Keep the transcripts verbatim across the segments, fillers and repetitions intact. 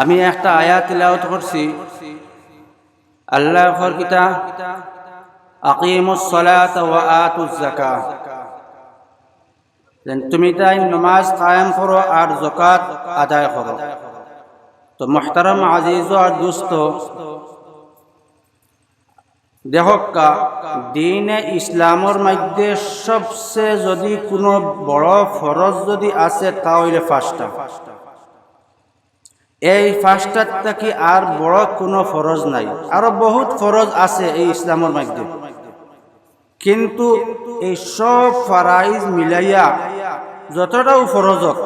আমি একটা আয়াত তিলাওয়াত করছি, আল্লায় কর কিতা, "আকিমুস সালাতা ওয়া আতুজ যাকাত।" যেন তুমি তাইন নমাজ কায়েম করো আর যাকাত আদায় করো। তো মুহতারাম আজিজ আর দোস্ত, দেখউক্কা, দ্বীনে ইসলামর মধ্যে সবচে যদি কুনু বড় ফরজ যদি আছে, তা অইলে পাঁচটা। এই পাঁচটার থাকি আর বড় কুনু ফরজ নাই। আরো বহুত ফরজ আছে এই ইসলামর মধ্যে, কিন্তু এই সব ফারাইজ মিলাইয়া যতটাও ফরজ অউক,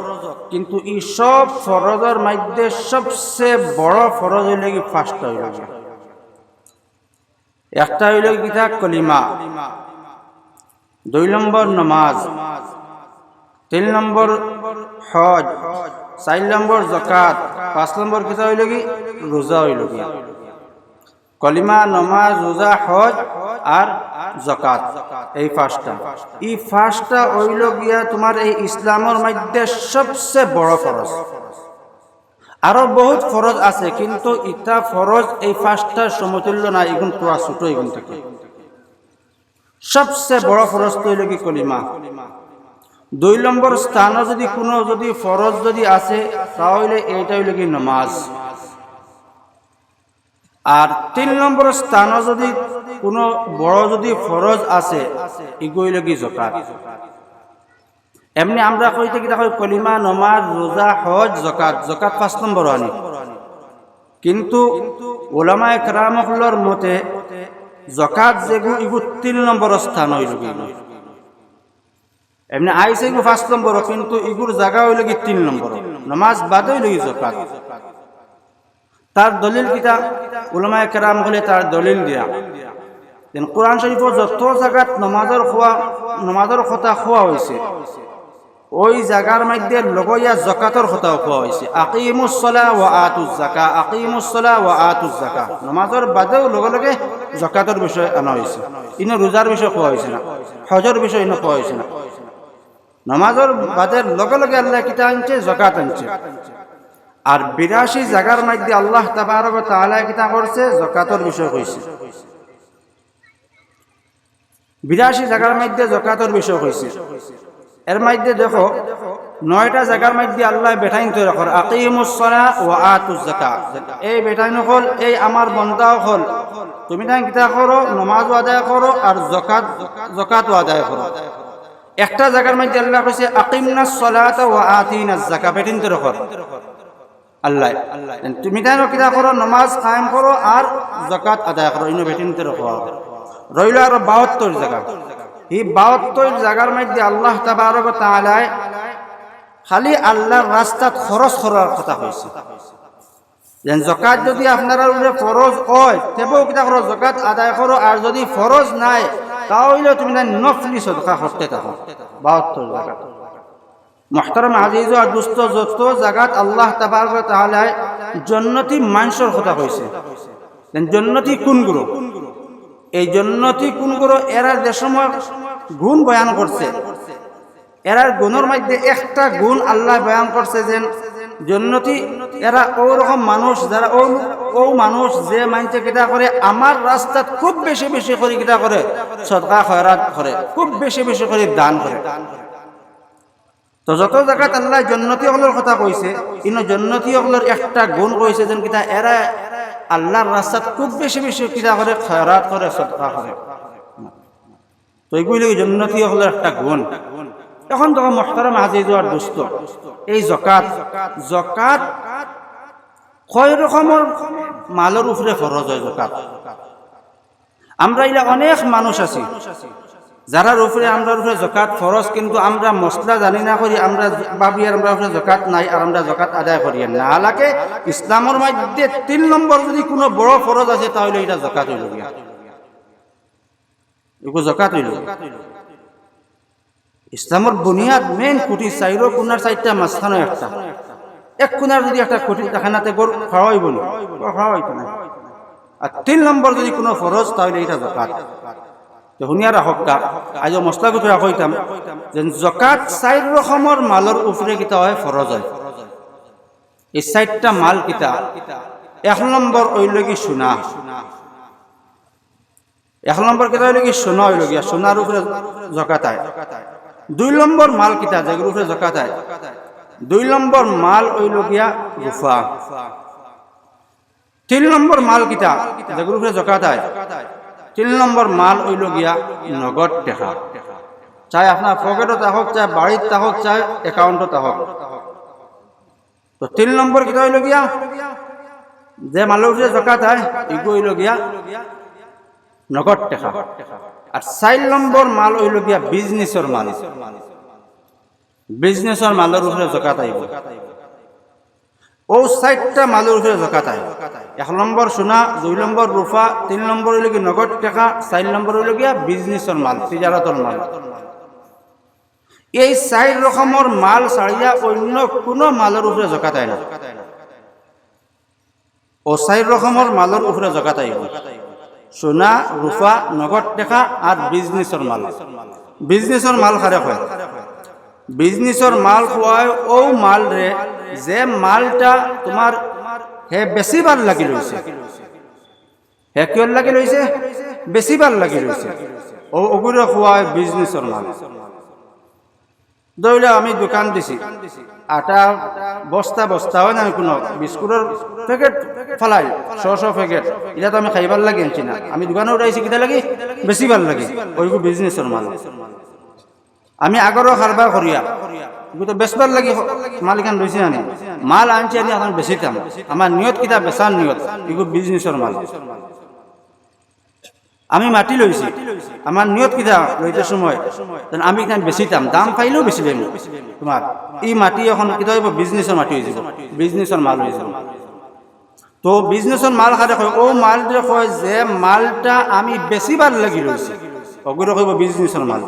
কিন্তু এই সব ফরজর মধ্যে সবচে বড় ফরজ অইলো কি, পাঁচটা অইলো কি। একটা অইলো কিতা, কলিমা। দুই নম্বর নমাজ, তিন নম্বর হজ, চাইর নম্বর যাকাত, পাঁচ নম্বর কিতা অইলো কি, রোজা অইলো কি। কলিমা, নমাজ, রোজা, হজ আর যাকাত, এই পাঁচটা। এই পাঁচটা অইলো গিয়া তুমার এই ইসলামর মধ্যে সবচে বড় ফরজ। আরো বহুত ফরজ আছে, কিন্তু ইতা ফরজ এই পাঁচটার সমতুল্য না, ইগুন থুড়া ছোট ইগুন থাকি। সবচে বড় ফরজ তো অইলো কি কলিমা। দুই নম্বর স্থানো যদি কুনু যদি ফরজ যদি আছে, তা অইলে এইটা অইলো কি নমাজ। আর তিন নম্বর স্থানো যদি কুনু বড় যদি ফরজ আছে, ইগু অইলো কি যাকাত। এমনে আমরা কইতে কিতা কই, কলিমা, নমাজ, রোজা, হজ, যাকাত। যাকাত পাঁচ নম্বর আনি, কিন্তু উলামায়ে কেরাম অকলর মতে যাকাত যেগু, ইগু তিন নম্বর স্থান অইলো কি। এমনে আইছে ইগু পাঁচ নম্বর, কিন্তু ইগুর জাগা অইলো কি তিন নম্বর, নমাজ বাদে অইলো কি যাকাত। তার দলিল কিতা? উলামায়ে কেরাম অকলে তার দলিল দিয়া দেন, কোরআন শরীফো যত জাগাত নমাজর কওয়া, নমাজর কথা কওয়া অইছে, ওই জাগার মধ্যে লগইয়া যাকাতর কথাও কওয়া অইছে। আকিমুস সালাহ ওয়া আতুজ যাকাত, আকিমুস সালাহ ওয়া আতুজ যাকাত। নমাজর বাদেও লগে লগে যাকাতর বিষয় আনা অইছে। ইনো রোজার বিষয় কওয়া অইছে না, হজর বিষয় ইনো কওয়া অইছে না। নমাজর বাদে লগে লগে আল্লায় কিতা আনছে? যাকাত আনছে। আর বিরাশি জাগার মধ্যে আল্লাহ তাবারক ওয়া তাআলায় কিতা করছে? যাকাতর বিষয় কইছে। বিরাশি জাগার মধ্যে যাকাতর বিষয় কইছে। এর মধ্যে দেখো, নয়টা জাগার মধ্যে আল্লায় বেটাইন তৈরি করে, "আকিমুস সালাহ ওয়া আতুজ যাকাত।" এই বেটাইন অকল, এই আমার বন্দা অকল, তুমি তাইন কিতা করো? নমাজও আদায় করো আর যাকাত, যাকাতও আদায় করো। একটা জাগার মধ্যে আল্লায় কইছে, "আকিমনাস সালাতা ওয়া আতিনাজ যাকাত", বেটাইন তৈরি কর। আল্লায়, তুমি তাইন কিতা করো? নমাজ কায়েম করো আর যাকাত আদায় করো, ইনো বেটাইন তৈরি কর। রইলো আরো বাহাত্তর জাগা। এই বাহাত্তর জাগার মধ্যে আল্লাহ তাবারক ওয়া তাআলায় খালি আল্লাহর রাস্তাত খরচ করার কথা কইছে। যেন যাকাত যদি আপনারার উপরে ফরজ অয়, তেবেও কিতা করো? যাকাত আদায় করো। আর যদি ফরজ নাই, তা অইলেও তুমি তাইন নফলি সদকা করতে থাকো। বাহাত্তর জাগাত। মুহতারাম আজিজ আর দোস্ত, যত জাগাত আল্লাহ তাবারক ওয়া তাআলায় জন্নতি মানষর কথা কইছে, যেন জন্নতি কুনগুলো, এই জন্নতি কুনগুলো, এরার যে সময় গুণ বয়ান করছে, এরার গুণর মধ্যে একটা গুণ আল্লায় বয়ান করছে, যেন জন্নতি এরা অউ রকম মানুষ, যারা অউ, অউ মানুষ যে মানষে কিতা করে, আমার রাস্তাত খুব বেশি বেশি করি কিতা করে, সদকা খয়রাত করে, খুব বেশি বেশি করি দান করে। তো যত জাগাত আল্লায় জন্নতি অকলর কথা কইছে, ইনো জন্নতি অকলর একটা গুণ কইছে, যেন কিতা এরা আল্লাহর রাস্তাত খুব বেশি বেশি কিতা করে, খয়রাত করে, সদকা করে। তো ইগুলো জন্নতি অকলর একটা গুণ। এখন দেখো মুহতারাম আজিজ আর দোস্ত, এই যাকাত, যাকাত কয় রকমর মালর উপরে ফরজ অয় যাকাত। আমরা ইলা অনেক মানুষ আছি, যারার উপরে, আমরার উপরে যাকাত ফরজ, কিন্তু আমরা মসলা জানি না করি, আমরা ভাবি আর আমরার উপরে যাকাত নাই, আর আমরা যাকাত আদায় করি না। হালাকে ইসলামর মধ্যে তিন নম্বর যদি কুনু বড় ফরজ আছে, তা অইলে ইটা যাকাত অইলো গিয়া। ইগু যাকাত অইলো। ইসলামর বুনিয়াদ, মেইন খুঁটি, চাইরো কুনার চাইরটা, মাঝখানো একটা। এক কুনার যদি একটা খুঁটি থাকে না, তে ঘর খাড়া অইবো নি? ঘর খাড়া অইতো না। আর তিন নম্বর যদি কুনু ফরজ, তা অইলে ইটা যাকাত। তো হুনিয়া রাখউক্কা, আইজ মসলা গুছাইয়া কইতাম, যে যাকাত চাইর রকমর মালর উপরে কিতা অয়? ফরজ অয়। এই চাইরটা মাল কিতা? এক নম্বর অইল গি সোনা। এক নম্বর কিতা অইল গি? সোনা অইল গিয়া, সোনার উপরে জকাত আয়। দুই নম্বর মাল কিতা, যেগুর উপরে জকাত আয়? দুই নম্বর মাল অইল গিয়া রূপা। তিন নম্বর মাল কিতা, যেগুর উপরে জকাত আয়? তিন নম্বর মাল অইল গিয়া নগদ টেকা। চাই আপনার পকেটো থাকউক, চাই বাড়িত থাকউক, চাই অ্যাকাউন্টো থাকউক। তো তিন নম্বর কিতা অইল গিয়া? যে মালর উপরে জকাত আয়, ইগু অইল গিয়া নগদ টেকা। আর চাইর নম্বর মাল অইল গিয়া বিজনেসর মাল। বিজনেসর মালর উপরে জকাত আইব। অউ চাইরটা মালর উপরে জকাত আইব। এক নম্বর সোনা, দুই নম্বর রূপা, তিন নম্বর অইল গি নগদ টেকা, চাইর নম্বর অইল গিয়া বিজনেসর মাল, তিজারতর মাল। এই চাইর রকমর মাল ছাড়িয়া অইন্য কুনু মালর উপরে জকাত আয় না। অউ চাইর রকমর মালর উপরে জকাত আইব। সোনা, রূপা, নগদ টেকা আর বিজনেসর মাল। বিজনেসর মাল কারে কয়? বিজনেসর মাল কওয়া অয় অউ মালরে, যে মালটা তুমার হে বেচিবার লাগি লইছে। হে কিওর লাগি লইছে? বেচিবার লাগি লইছে। অউ, অগুরে কওয়া অয় বিজনেসর মাল। ধরিলাও আমি দোকান দিছি, আটা বস্তা বস্তা অয় না, কুনু বিস্কুটর প্যাকেট ফালাই, শ শ প্যাকেট, ইটা তো আমি খাইবার লাগি আনছি না, আমি দোকানো উঠাইছি কিতা লাগি? বেচিবার লাগি। অউ ইগু বিজনেসর মাল। আমি আগরও কারবার করিয়ার, ইগু তো বেচবার লাগি মাল ইখান লইছি না নি, মাল আনছি আমি অখন বেচিতাম, আমার নিয়ত কিতা? বেচার নিয়ত, ইগু বিজনেসর মাল। আমি মাটি লইছি, আমার নিয়ত কিতা? লইতে সময় যেন আমি ইখান বেচিতাম, দাম পাইলেও বেচিলাইমু। তুমার ই মাটি অখন কিতা অইব? বিজনেসর মাটি অইযিব, বিজনেসর মাল অইযিব। তো বিজনেসর মাল কারে কয়? অউ মালরে কয় যে মালটা আমি বেচিবার লাগি লইছি, অগুরে কইব বিজনেসর মাল।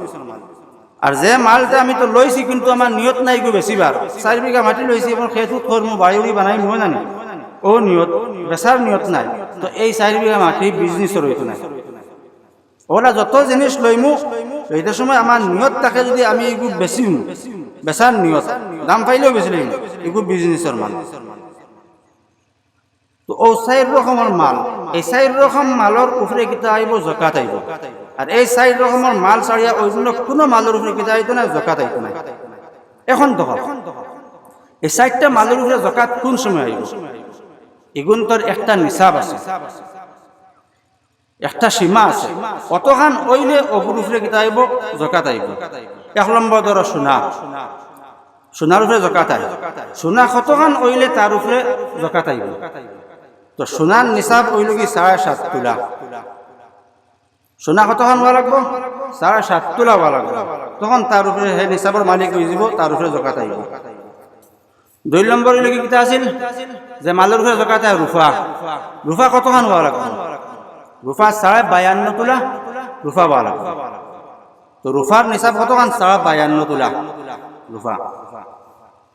আর যে মালটা আমি তো লইছি, কিন্তু আমার নিয়ত নাই ইগু বেচিবার, চাইর বিঘা মাটি লইছি, অখন খেত উত করমু, বাড়ি উড়ি বানাইমু, অয় না নি? অউ নিয়ত, বেচার নিয়ত নাই, তো এই চাইর বিঘা মাটি বিজনেসর অইতো নায়। অউলা যত জিনিস লইমু, লইতে সময় আমার নিয়ত থাকে যুদি আমি ইগু বেচিমু, বেচার নিয়ত, দাম পাইলেও বেচিলাইমু, ইগু বিজনেসর মাল। তো অউ চাইর রকমর মাল, এই চাইর রকম মালর উপরে কিতা আইব? জকাত আইব। আর এই চাইর রকমর মাল ছাড়িয়া অইন্য কুনু মালর উপরে কিতা আইতো নায়? জকাত আইতো নায়। অখন দেখো, এই চাইরটা মালর উপরে জকাত কুন সময় আইব? ইগুনতর একটা নিসাব আছে, একটা সীমা আছে। অতখান অইলে অগুর উপরে কিতা আইব? জকাত আইব। এক নম্বর ধরো সোনা, সোনার উপরে জকাত আয়। সোনা কতখান অইলে তার উপরে জকাত আইব? তো সোনার নিসাব অইল গি সাড়ে সাত তুলা। সোনা কতখান অওয়া লাগবো? সাড়ে সাত তুলা অওয়া লাগবো। তখন তার উপরে হে নিসাবর মালিক অইযিব, তার উপরে জকাত আইব। দুই নম্বর অইল গি কিতা আছিল? যে মালর উপরে জকাত আয় রূপা। রূপা কতখান অওয়া লাগবো? রূপা সাড়ে বায়ান্ন তুলা রূপা অওয়া লাগবো। তো রূপার নিসাব কতখান? সাড়ে বায়ান্ন তুলা রূপা।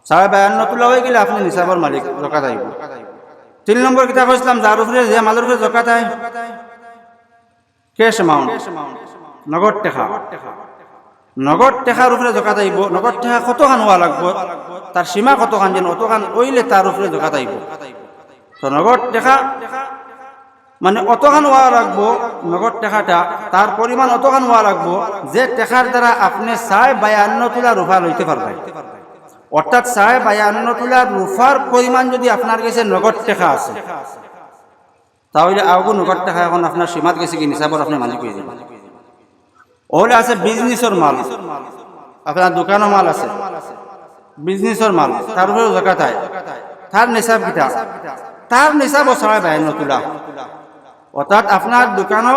সাড়ে বায়ান্ন তুলা অইগেলে আপনে নিসাবর মালিক, জকাত আইব। তিন নম্বর কিতা কইছলাম? যার উপরে, যে মালর উপরে জকাত আয়, cash amount, নগদ টেকা। নগদ টেকার উপরে জকাত আইব। নগদ টেকা কতখান অওয়া লাগবো? তার সীমা কতখান? যেন অতখান অইলে তার উপরে জকাত আইব। তো নগদ টেকা মানে অতখান অওয়া লাগবো, নগদ টেকাটা, তার পরিমাণ অতখান অওয়া লাগবো, যে টেকার দ্বারা আপনে সাড়ে বায়ান্ন তুলা রূপা লইতে পারবা। অর্থাৎ সাড়ে বায়ান্ন তুলা রূপার পরিমাণ যুদি আপনার গেছে নগদ টেকা আছে, তা অইলে অগু নগদ টেকা অখন আপনার সীমাত গেছে গি, নিসাবর আপনে মালিক অইযিবা। অইলে আছে বিজনেসর মাল, আপনার দোকানো মাল আছে, বিজনেসর মাল, তার উপরে জকাত আয়। তার নিসাব কিতা? তার নিসাবও সাড়ে বায়ান্ন তুলা। অর্থাৎ আপনার দোকানো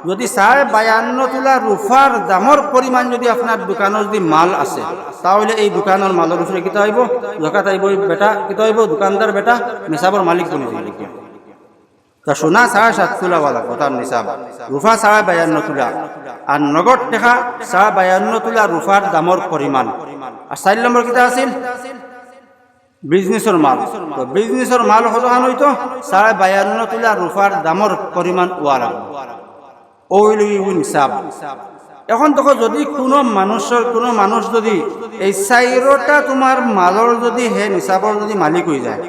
যুদি সাড়ে বায়ান্ন তুলা রূপার দামর পরিমাণ যুদি আপনার দোকানো যুদি মাল আছে, তা অইলে এই দোকানর মালর উপরে কিতা অইব? জকাত অইব। বেটা কিতা অইব? দোকানদার বেটা নিসাবর মালিক বনি যাইব। তা সোনা সাড়ে সাত তুলা অওয়া লাগবো তার নিসাব, রূপা সাড়ে বায়ান্ন তুলা, আর নগদ টেকা সাড়ে বায়ান্ন তুলা রূপার দামর পরিমাণ। আর চাইর নম্বর কিতা আছিল? বিজনেসর মাল। তো বিজনেসর মাল কতখান অইতো? সাড়ে বায়ান্ন তুলা রূপার দামর পরিমাণ অওয়া লাগবো। অউ অইল গি নিসাব। অখন দেখো, যুদি কুনু মানুষর, কুনু মানুষ যুদি এই চাইরোটা তুমার মালর যুদি হে নিসাবর যুদি মালিক অইযায়,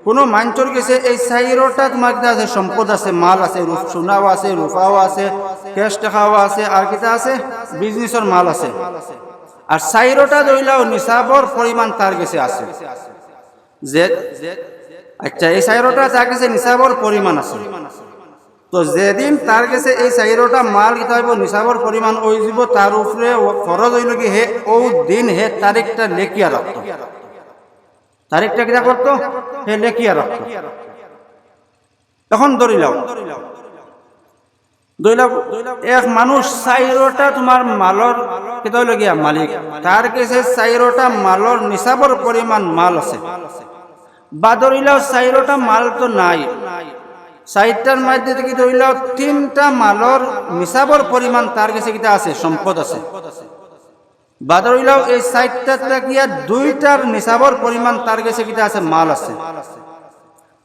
কোনো মানষর গেছে এই চাইরোটা তোমার কিতা আছে, সম্পদ আছে, মাল আছে, রূপ-, সোনাও আছে, রূপাও আছে, ক্যাশ টাকাও আছে, আর কিতা আছে, বিজনেসর মাল আছে। আর চাইরোটা ধরিলাও নিসাবর পরিমাণ তার গেছে আছে। যে, আচ্ছা, এই চাইরোটা তার গেছে নিসাবর পরিমাণ আছে। তো যেদিন তার গেছে এই চাইরোটা মাল কিতা অইবো, নিসাবর পরিমাণ অইযিবো, তার উপরে ও ফরজ অইলো কি, হে ও দিন হে তারিখটা লেখিয়া রাখতো। তারিখটা কিতা করতো? হে লেখিয়া রাখতো। এখন ধরিলাও, ধরিলাও, এক মানুষ চাইরোটা তোমার মালর কিতা অইলো গিয়া মালিক, তার গেছে চাইরোটা মালর নিসাবর পরিমাণ মাল আছে। বা ধরিলাও চাইরোটা মাল তো নাই, চাইরটার মধ্যে থাকি ধরিলাও তিনটা মালর নিসাবর পরিমাণ তার গেছে কিতা আছে, সম্পদ আছে। বা ধরিলাও এই চাইরটা থাকিয়া দুইটার নিসাবর পরিমাণ তার গেছে কিতা আছে, মাল আছে।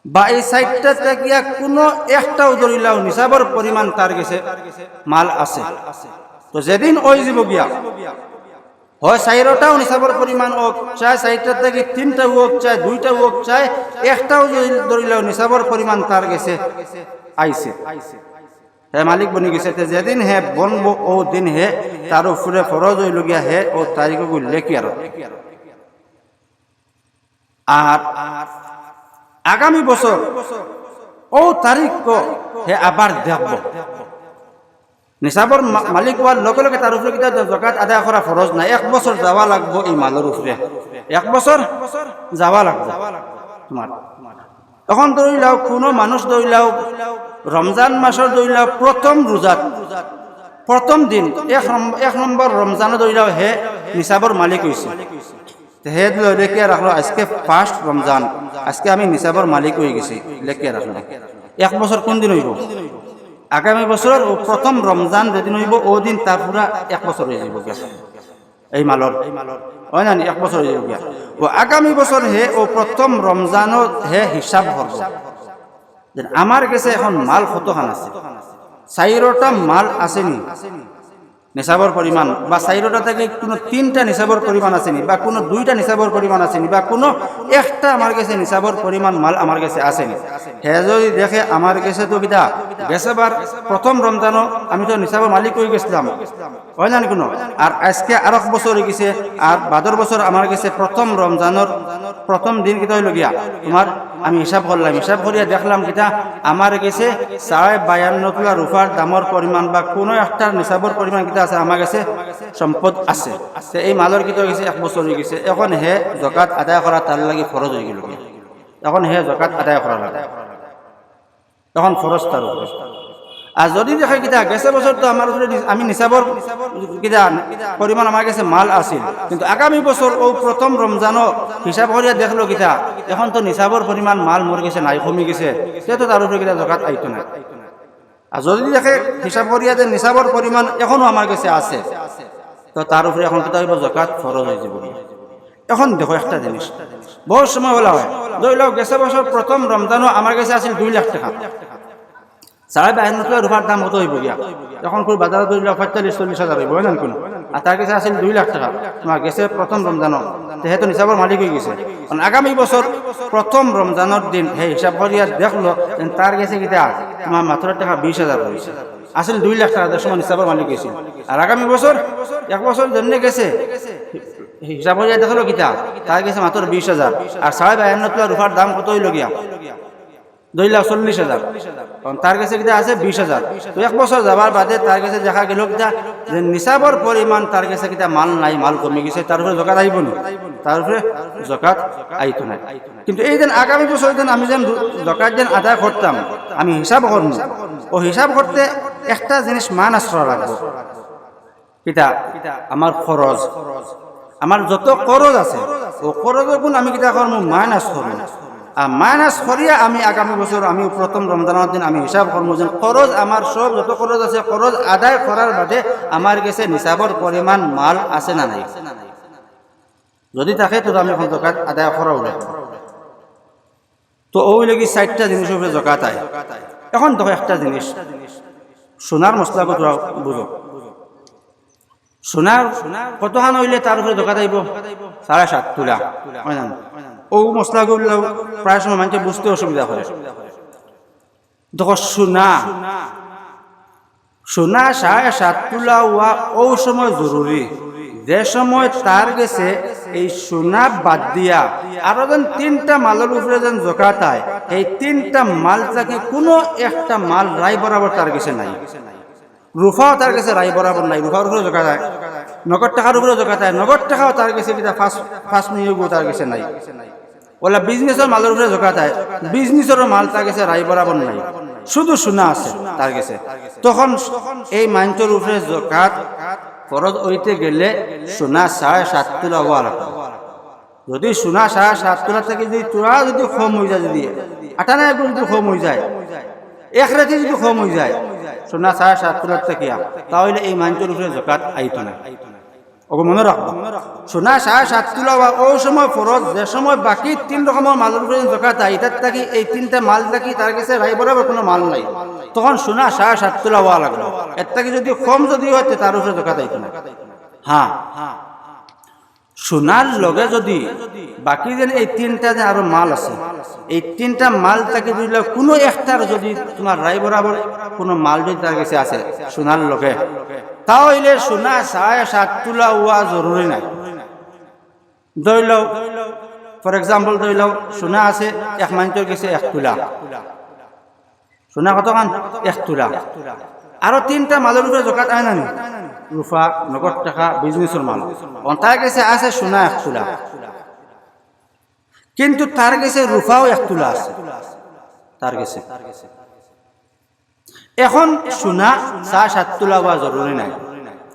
বা এই চাইরটা থাকিয়া কোনো একটাও ধরিলাও নিসাবর পরিমাণ তার গেছে মাল আছে। তো যেদিন অইযিবো গিয়া, হয় চাইরোটাও নিসাবর পরিমাণ অউক, চায় চাইরটা থাকি তিনটা অউক, চায় দুইটা অউক, চায় একটাও যদি ধরিলাও নিসাবর পরিমাণ তার গেছে আইছে, হে মালিক বনি গেছে। তে যেদিন হে বনবো, ও দিন হে তার উপরে ফরজ অইলো গিয়া হে ও তারিখগু লেখিয়া রাখতো। আর আগামী বছর ও তারিখ হে আবার দেখবো। নিসাবর মা-, মালিক অওয়ার লগে লগে তার উপরে কিতা জকাত আদায় করা ফরজ না, এক বছর যাওয়া লাগবো এই মালর উপরে, এক বছর যাওয়া লাগবো তোমার। এখন ধরিলাও কোনো মানুষ ধরিলাও রমজান মাসর ধরিলাও প্রথম রোজাত, প্রথম দিন, এক নম-, এক নম্বর রমজানো ধরিলাও হে নিসাবর মালিক অইছে। তে হে দিল লেখিয়া রাখলো, আজকে ফার্স্ট রমজান, আজকে আমি নিসাবর মালিক অইগেছি, লেখিয়া রাখলো। এক বছর কোন দিন অইবো? আগামী বছর ও প্রথম রমজান যেদিন অইবো, ও দিন তার পুরা এক বছর অইযিবো গিয়া। এই মালর, অয় না নি, এক বছর অইযিবো গিয়া। ও আগামী বছর হে ও প্রথম রমজানো হে হিসাব করবো যে আমার গেছে এখন মাল কতখান আছে, চাইরোটা মাল আছে নি নিসাবর পরিমাণ, বা চাইরোটা থাকি কোনো তিনটা নিসাবর পরিমাণ আছে নি, বা কোনো দুইটা নিসাবর পরিমাণ আছে নি, বা কোনো একটা আমার গেছে নিসাবর পরিমাণ মাল আমার গেছে আছে নি। হে যদি দেখে আমার গেছে তো কিতা, গেছে বার প্রথম রমজানো আমি তো নিসাবর মালিক অইগেছলাম, অয় না নি কোনো? আর আজকে আরক বছর অইগেছে, আর বাদর বছর আমার গেছে প্রথম রমজানর প্রথম দিন কিতা অইলো গিয়া তোমার, আমি হিসাব করলাম, হিসাব করিয়া দেখলাম কিতা, আমার গেছে সাড়ে বায়ান্ন তুলা রুপার দামর পরিমাণ বা কোনো একটার নিসাবর পরিমাণ কিতা আছে, আমার গেছে সম্পদ আছে। তে এই মালর কিতা অইগেছে, এক বছর অইগেছে, এখন হে জকাত আদায় করা তার লাগি ফরজ অইগেলো গিয়া, এখন হে জকাত আদায় করা লাগে। এখন ফরজ তার উপরে। আর যদি দেখে কিতা, গেছে বছর তো আমার উপরে নি-, আমি নিসাবর কিতা পরিমাণ আমার গেছে মাল আছিল, কিন্তু আগামী বছর ও প্রথম রমজানো হিসাব করিয়া দেখলো কিতা, এখন তো নিসাবর পরিমাণ মাল মোর গেছে নাই, কমি গেছে, তে তো তার উপরে কিতা জকাত আইতো না। আর যদি দেখে হিসাব করিয়া যে নিসাবর পরিমাণ এখনো আমার গেছে আছে, তো তার উপরে এখন কিতা অইবো, জকাত ফরজ অইযিবো। এখন দেখো একটা জিনিস, বহুত সময় অলা অয়, ধরিলাও গেছে বছর প্রথম রমজানো আমার গেছে আছিল দুই লাখ টাকা, সাড়ে বায়ান্ন তুলা রুপার দাম কত অইবো গিয়া? এখন কই বাজারো ধরিলাও পঁয়তাল্লিশ চল্লিশ হাজার অইবো, অয় না কোনো? আর তার গেছে আছিল দুই লাখ টাকা, তোমার গেছে প্রথম রমজানো, তে হে তো নিসাবর মালিক অইগেছে। কারণ আগামী বছর প্রথম রমজানর দিন হে হিসাব করিয়া দেখলো, তার গেছে কিতা, তোমার মাত্র টাকা বিশ হাজার রইছে। আছিল দুই লাখ টাকা, যে সময় নিসাবর মালিক অইছিল। আর আগামী বছর, এক বছর যেমনে গেছে, হিসাব করিয়া দেখলো কিতা, তার গেছে মাত্র বিশ হাজার। আর সাড়ে বায়ান্ন তুলা রুপার দাম কত অইলো গিয়া? ধরিলাও চল্লিশ হাজার। কারণ তার গেছে কিতা আছে বিশ হাজার। তো এক বছর যাবার বাদে তার গেছে দেখা গেলো কিতা, যে নিসাবর পরিমাণ তার গেছে কিতা মাল নাই, মাল কমি গেছে, তার উপরে জকাত আইবো নি? তার উপরে জকাত আইতো না। কিন্তু এই দিন আগামী বছর দিন আমি যেন জকাত যেন আদায় করতাম, আমি হিসাব করমু। ও হিসাব করতে একটা জিনিস মাইনাস করা লাগবো। কিতা? আমার খরচ, আমার যত খরচ আছে, ও খরচগুন আমি কিতা করমু? মাইনাস করমু। আর মাইনাস করিয়া আমি আগামী বছর আমি প্রথম রমজানর দিন আমি হিসাব করমু যে খরচ, আমার সব যত খরচ আছে, খরচ আদায় করার বাদে আমার গেছে নিসাবর পরিমাণ মাল আছে না নাই। যদি থাকে, তো আমি এখন জকাত আদায় করা অইলো। তো অউ লাগি চাইরটা জিনিসর উপরে জকাত আয়। এখন দেখো একটা জিনিস, সোনার মসলাগু তোরা বুঝো। সোনার কতখান অইলে তার উপরে জকাত আইবো? সাড়ে সাত তুলা, অয় না? অউ মসলাগুলা প্রায় সময় মানষে বুঝতে অসুবিধা করে। দেখো, সোনা, সোনা সাড়ে সাত তুলা অওয়া অউ সময় জরুরি, যে সময় তার গেছে এই সোনা বাদ দিয়া আরো যেন তিনটা মালর উপরে যেন জকাত আয়, এই তিনটা মাল থাকি কুনু একটা মাল রায় বরাবর তার গেছে নাই। রুফাও তার গেছে রায় বরাবর নাই, রুফার উপরে জকাত আয়, নগদ টেকার উপরে জকাত আয়, নগদ টেকাও তার গেছে কিতা পাঁচ, পাঁচ নয়গু তার গেছে নাই। অউলা বিজনেসর মালর উপরে জকাত আয়, বিজনেসরও মাল তার গেছে রায় বরাবর নাই, শুধু সোনা আছে তার গেছে। তখন এই মানষর উপরে জকাত ফরজ অইতে গেলে সোনা সাড়ে সাত তুলা অওয়া লাগবো। যদি সোনা সাড়ে সাত তুলা থাকি যদি থুড়া যদি কম অইযায়, যদি আটানা এগু যদি কম অইযায়, এক রেতি যদি কম অইযায় সোনা সাড়ে সাত তুলার থাকিয়া, তা অইলে এই মানষর উপরে জকাত আইতো না। অগু মনো রাখবা, সোনা সাড়ে সাত তুলা অওয়া অউ সময় ফরজ, যে সময় বাকি তিন রকমর মালর উপরে জকাত আয়, ইতার থাকি এই তিনটা মাল থাকি তার গেছে রায় বরাবর কুনু মাল নাই, তখন সোনা সাড়ে সাত তুলা অওয়া লাগবো। এর থাকি যদি কম যদি অয়, তে তার উপরে জকাত আইতো না। হ্যাঁ, সোনার লগে যদি বাকি যেন এই তিনটা যে আরো মাল আছে, এই তিনটা মাল থাকি যদি কুনু একটার যদি তুমার রায় বরাবর কুনু মাল যদি তার গেছে আছে সোনার লগে, তা অইলে সোনা সাড়ে সাত তুলা অওয়া জরুরি নাই। ধরি লও, for example, ধরি লও, সোনা আছে এক মানষর গেছে এক তুলা, সোনা কতখান? এক তুলা। আরো তিনটা মালর উপরে জকাত আয় না নি? রুফা, নগদ টেকা, বিজনেসর মাল। অন তার গেছে আছে সোনা এক তুলা, কিন্তু তার গেছে রুফাও এক তুলা আছে তার গেছে। এখন সোনা সাড়ে সাত তুলা অওয়া জরুরি নাই।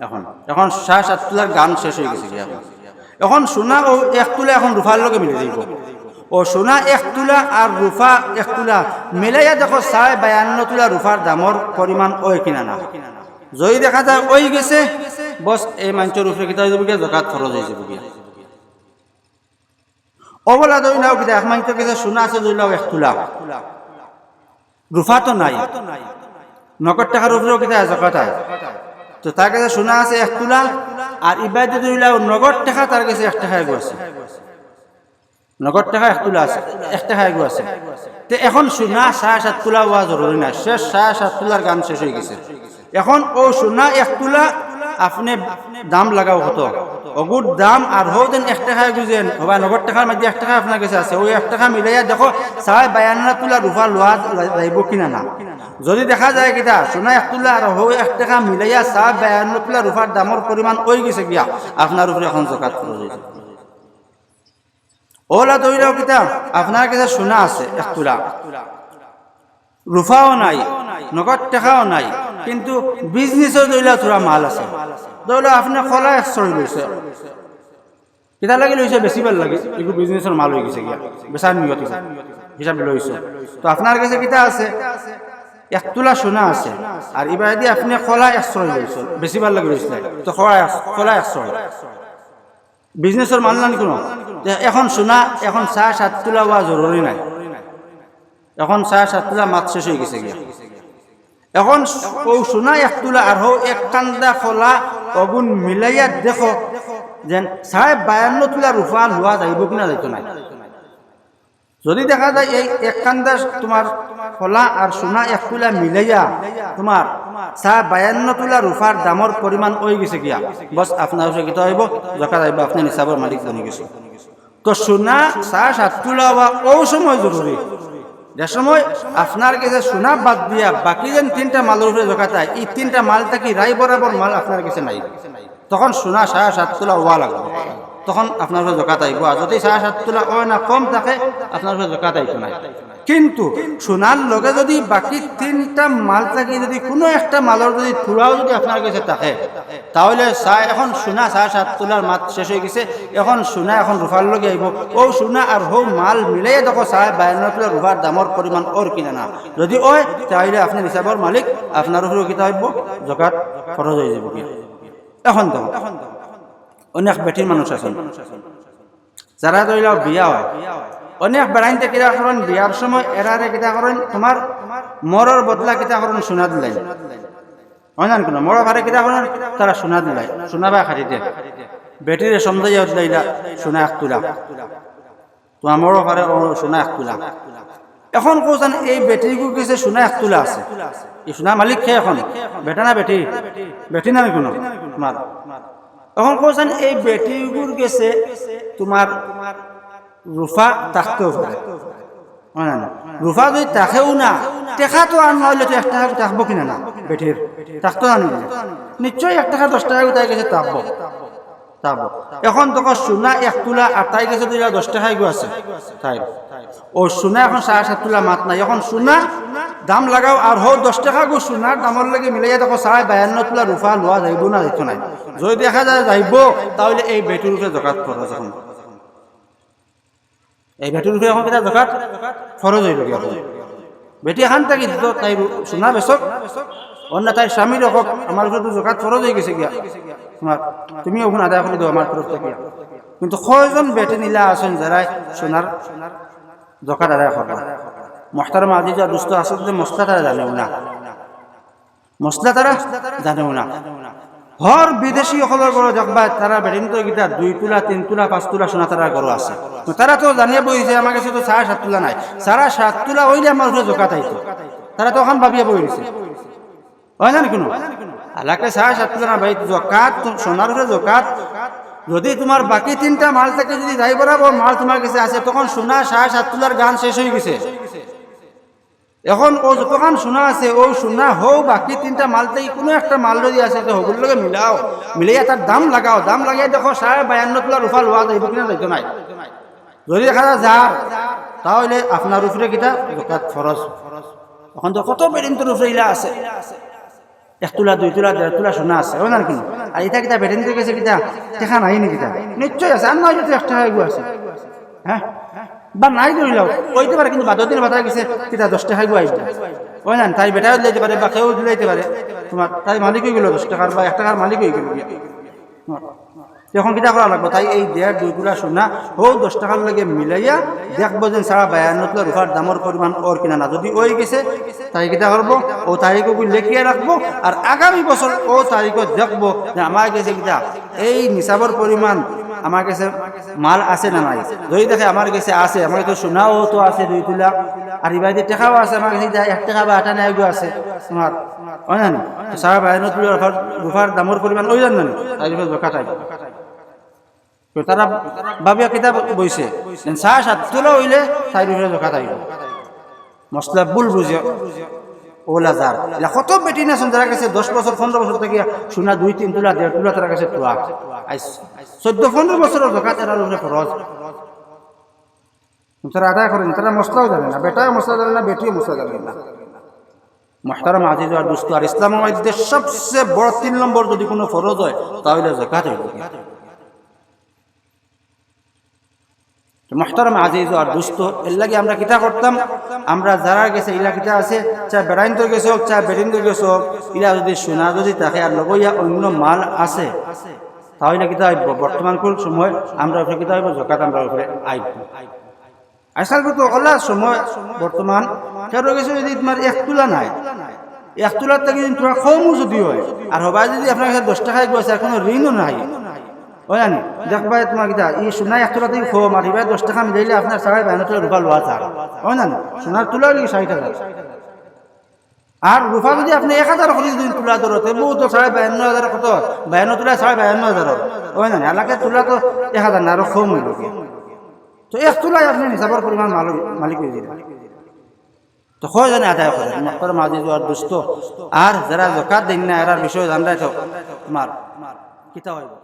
এখন, এখন সাড়ে সাত তুলার গান শেষ অইগেছে গিয়া। এখন, এখন সোনা অউ এক তুলা এখন রুফার লগে মিলি যাইবো। অউ সোনা এক তুলা আর রুফা এক তুলা মিলাইয়া দেখো, সাড়ে বায়ান্ন তুলা রুফার দামর পরিমাণ অয় কিনা না। যদি দেখা যায় অইগেছে, বস, এই মানষর উপরে কিতা অইযাইবো গিয়া? জকাত ফরজ অইযাইবো গিয়া। অবলা ধরি লও কিতা, এক মানষর গেছে সোনা আছে ধরি লও এক তুলা, রুফা তো নাই, নগদ টেকার উপরেও কিতা জকাত আয়। তো তার গেছে সোনা আছে এক তুলা, আর ইবায়দি ধরি লও নগদ টেকা তার গেছে এক টেকা এগু আছে, নগদ টেকা এক তুলা আছে, এক টেকা এগু আছে। তে এখন সোনা সাড়ে সাত তুলা অওয়া জরুরি না, শেষ, সাড়ে সাত তুলার গান শেষ অইগেছে। এখন অউ সোনা এক তুলা আপনে দাম লাগাও কত, অগুর দাম আর হউ যেন এক টেকা এগু যেন, অবা নগদ টেকার মাঝে এক টেকা আপনার গেছে আছে, অউ এক টেকা মিলাইয়া দেখো, সাড়ে বায়ান্ন তুলা রুফা লওয়া যা-, যাইবো কিনা না। যদি দেখা যায় কিতা, সোনা এক তুলা আর হউ এক টেকা মিলাইয়া সাড়ে বায়ান্ন তুলা রুফার দামর পরিমাণ অইগেছে গিয়া, আপনার উপরে এখন জকাত ফরজ অইযাইবো। অলা ধরি লও কিতা, আপনার গেছে সোনা আছে এক তুলা, রুফাও নাই, নগদ টেকাও নাই, কিন্তু বিজনেসও ধরি লও থুড়া মাল আছে। ধরি লও আপনে কলা এক ছড়ি লইছে, কিতার লাগি লইছে? বেচিবার লাগি। এগু বিজনেসর মাল অইগেছে গিয়া, বেচার নিয়ত হিসাবে লইছে। তো আপনার গেছে কিতা আছে? এক তুলা সোনা আছে, আর ইবায়দি আপনে কলা এক ছড়ি লইছে, বেচিবার লাগি লইছে, তো কলা এক, কলা এক ছড়ি। বিজনেসর মাল না নি কুনু। তে এখন সোনা, এখন সাড়ে সাত তুলা অওয়া জরুরি নাই। এখন সাড়ে সাত তুলা মাত শেষ অইগেছে গিয়া। এখন অউ সোনা এক তুলা আর হউ এক কান্দা কলা অগুন মিলাইয়া দেখো, যেন সাড়ে বায়ান্ন তুলা রুফা লওয়া যাইবো কিনা যাইতো নায়। যদি দেখা যায় এই এক কান্দা তুমার কলা আর সোনা এক তুলা মিলাইয়া তুমার সাড়ে বায়ান্ন তুলা রুফার দামর পরিমাণ অইগেছে গিয়া, বস, আপনার উপরে কিতা অইবো? জকাত আইবো, আপনে নিসাবর মালিক বনিগেছে। তো সোনা সাড়ে সাত তুলা অওয়া অউ সময় জরুরি, যে সময় আপনার গেছে সোনা বাদ দিয়া বাকি যেন তিনটা মালর উপরে জকাত আয়, ই তিনটা মাল থাকি রায় বরাবর মাল আপনার গেছে নাই। তখন সোনা সাড়ে সাত তুলা অওয়া লাগবো, তখন আপনার উপরে জকাত আইবো। আর যদি সাড়ে সাত তুলা অয় না, কম থাকে, আপনার উপরে জকাত আইতো নায়। কিন্তু সোনার লগে যদি বাকি তিনটা মাল থাকি যদি কুনু একটা মালর যদি থুড়াও যদি আপনার গেছে থাকে, তা অইলে সা-, এখন সোনা সাড়ে সাত তুলার মাত শেষ অইগেছে, এখন সোনা এখন রুফার লগে আইবো, অউ সোনা আর হউ মাল মিলাইয়া দেখো সাড়ে বায়ান্ন তুলা রুফার দামর পরিমাণ অর কিনা না। যদি অয়, তা অইলে আপনে নিসাবর মালিক, আপনার উপরেও কিতা অইবো? জকাত ফরজ অইযাইবো গিয়া। এখন দেখো, অনেক বেটির মানুষ আছইন, যারা ধরি লও বিয়া অয়, অনেক বেটাইন্তে কিতা করইন, বিয়ার সময় এরারে কিতা করইন, তুমার মরর বদলা কিতা করইন, সোনা দিলাইন। অয় না নি কুনু? মরর বারে কিতা করইন, তারা সোনা দিলাইন, সোনা বা খাড়ি দে। বেটিরে সমঝাইয়া দিলাইলা সোনা এক তুলা। তুমার মরো পারে ও সোনা এক তুলা। এখন কও চাইন এই বেটিগুর গেছে সোনা এক তুলা আছে, এই সোনার মালিক কে এখন? বেটা না বেটি? বেটি না নি কুনু? তুমার। এখন কও চাইন এই বেটিগুর গেছে তুমার রুফা থাকতেও পারে। অয় না নি? রুফা যদি থাকেও না, টেকা তো আর না অইলে তো এক টেকা থাকবো কিনা না? বেটির থাকতো না নি? নিশ্চয়ই এক টেকা দশ টেকা তাই গেছে থাকবো। থাকবো। এখন দেখো সোনা এক তুলা আর তাই গেছে দুইটা দশ টেকা এগু আছে। তাই ও সোনা এখন সাড়ে সাত তুলা মাত নাই। এখন সোনা দাম লাগাও আর হউ দশ টেকাগু সোনার দামর লগে মিলাইয়া দেখো সাড়ে বায়ান্ন তুলা রুফা লওয়া যাইবো না যাইতো নায়। যদি দেখা যায় যাইবো, তাইলে এই বেটির উপরে জকাত ফরজ এখন। এই বেটির উপরে এখন কিতা জকাত ফরজ অইলো গি এখন? বেটি এখান থাকি দিত, তাই রু-, সোনা বেচক, অন্য তাই স্বামীর হক, আমার উপরে তো জকাত ফরজ অইগেছে গিয়া। তুমার, তুমি অখন আদায় করি দেও আমার তরফ থাকি। কিন্তু কয়জন বেটি নিলা আছইন যারা সোনার জকাত আদায় করবা? মুহতারাম আজিজ আর দুস্ত, আসলে মসলা তারা জানেও না। মসলা তারা জানেও না। হর বিদেশি অকলর ঘরো দেখবা, তারা বেটিন্তর কিতা দুই তুলা, তিন তুলা, পাঁচ তুলা সোনা তারার ঘরো আছে। তো তারা তো জানিয়া বইছে, আমার গেছে তো সাড়ে সাত তুলা নাই। সাড়ে সাত তুলা অইলে আমার উপরে জকাত আইতো। তারা তো অখন ভাবিয়া বই রইছে। অয় না নি কুনু? হালাকে সাড়ে সাত তুলা না ভাই, জকাত তো, সোনার উপরে জকাত। যদি তুমার বাকি তিনটা মাল থাকি যদি যাই বরাবর মাল তুমার গেছে আছে, তখন সোনা সাড়ে সাত তুলার গান শেষ অইগেছে। এখন অউ যতখান সোনা আছে, অউ সোনা হউ বাকি তিনটা মাল থাকি কুনু একটা মাল যদি আছে, তে হগুর লগে মিলাও, মিলাইয়া তার দাম লাগাও, দাম লাগাইয়া দেখো সাড়ে বায়ান্ন তুলা রুফা লওয়া যাইবো কিনা যাইতো নায়। যদি দেখা যায় যার, তাইলে আপনার উপরে কিতা জকাত ফরজ। এখন তো কত বেটিন্তর উপরে ইলা আছে, এক তুলা, দুই তুলা, দেড় তুলা সোনা আছে, অয় না নি কুনু? আর ইতা কিতা বেটিন্তর গেছে কিতা টেকা নাই নি কিতা? নিশ্চয় আছে, আর না অইলে তো এক টেকা এগু আছে। হ্যাঁ? বা নাই ধরিলাও, অইতে পারে, কিন্তু বাদর দিন বাতায় গেছে, কিতা দশ টেকা এগু আইবো। অয় না নি? তাই বেটায় দিলাইতে পারে, বা কেউ দিলাইতে পারে, তুমার তাই মালিক অইগেলো দশ টেকার বা এক টেকার মালিক অইগেলো গিয়া। এখন কিতা করা লাগবো? তাই এই দেড় দুই তুলা সোনা হউ দশ টেকার লগে মিলাইয়া দেখবো যে সাড়ে বায়ান্ন তুলা রুফার দামর পরিমাণ অর কিনা না। যদি অইগেছে, তাই কিতা করবো? অউ তারিখগু লেখিয়া রাখবো, আর আগামী বছর অউ তারিখো দেখবো যে আমার গেছে কিতা এই নিসাবর পরিমাণ আমার গেছে মাল আছে না নাই। যদি দেখে আমার গেছে আছে, আমার গেছে সোনাও তো আছে দুই তুলা, আর ইবাদি টেকাও আছে, আমার গেছে এক টেকা বা আটা নাই গো আছে তুমার, অয় না নি? তো সাড়ে বায়ান্ন তুলা রুফার, রুফার দামর পরিমাণ অইলো না নি? তাইর উপরে জকাত আইবো। তো তারা ভাবিয়া কিতা বইছে, সাড়ে সাত তুলা অইলে তাইর উপরে জকাত আইবো। মসলা ভুল বুঝে অলা যার। ইলা কত বেটিন আছইন যারার গেছে দশ বছর, পনরো বছর থাকি সোনা দুই তিন তুলা, দেড় তুলা তারার গেছে থুয়া। আইজ চৌদ্দ পনরো বছরর জকাত এরার উপরে ফরজ। তারা আদায় করে না, তারা মসলাও জানে না, বেটাও মসলা জানে না, বেটিও মসলা জানে না। মুহতারাম আজিজ আর দুস্ত, আর ইসলামর মধ্যে সবচেয়ে বড় তিন নম্বর যদি কুনু ফরজ অয়, তা অইলো জকাত অইলো। তো মুহতারাম আজিজ আর দুস্ত, এর লাগি আমরা কিতা করতাম? আমরা যারার গেছে ইলা কিতা আছে, চাই বেটাইন্তর গেছে অউক, চাই বেটিন্তর গেছে অউক, ইলা যদি সোনা যদি থাকে আর লগে ইয়া অইন্য মাল আছে, তা অইলে কিতা অইবো? বর্তমান কুন সময় আমরা উপরে কিতা অইবো? জকাত আমরা উপরে আইবো। আজকাল তো অলা সময় বর্তমান, কেউর গেছে যদি তুমার এক তুলা নাই, এক তুলার থাকি যদি তুমার কমও যদি অয়, আর হবায় যদি আপনার গেছে দশ টেকা এগু আছে, আর কুনু ঋণও নাই, অয় না নি? দেখবায় তুমার কিতা, ই সোনা এক তুলা থাকি কম, আর ইবায় দশ টেকা মিলাইলে আপনার সাড়ে বায়ান্ন তুলা রুফা লওয়া যার, অয় না নি? সোনার তুলা অইলে ষাইট হাজার। আর রুফা যদি আপনে এক হাজার করি যদি তুলা ধরো, তে বউত সাড়ে বায়ান্ন হাজার কত? বায়ান্ন তুলা সাড়ে বায়ান্ন হাজার অয় না নি? হালাকে তুলা তো এক হাজার না, আরো কম অইলো গি। তো এক তুলায় আপনে নিসাবর পরিমাণ মাল-, মালিক অইযিবা। তো কয়জনে আদায় করে? মুহতারাম আজিজ আর দুস্ত, আর যারা জকাত দেইন না, এরার বিষয়ে জানরায় তো তুমার কিতা অইবো?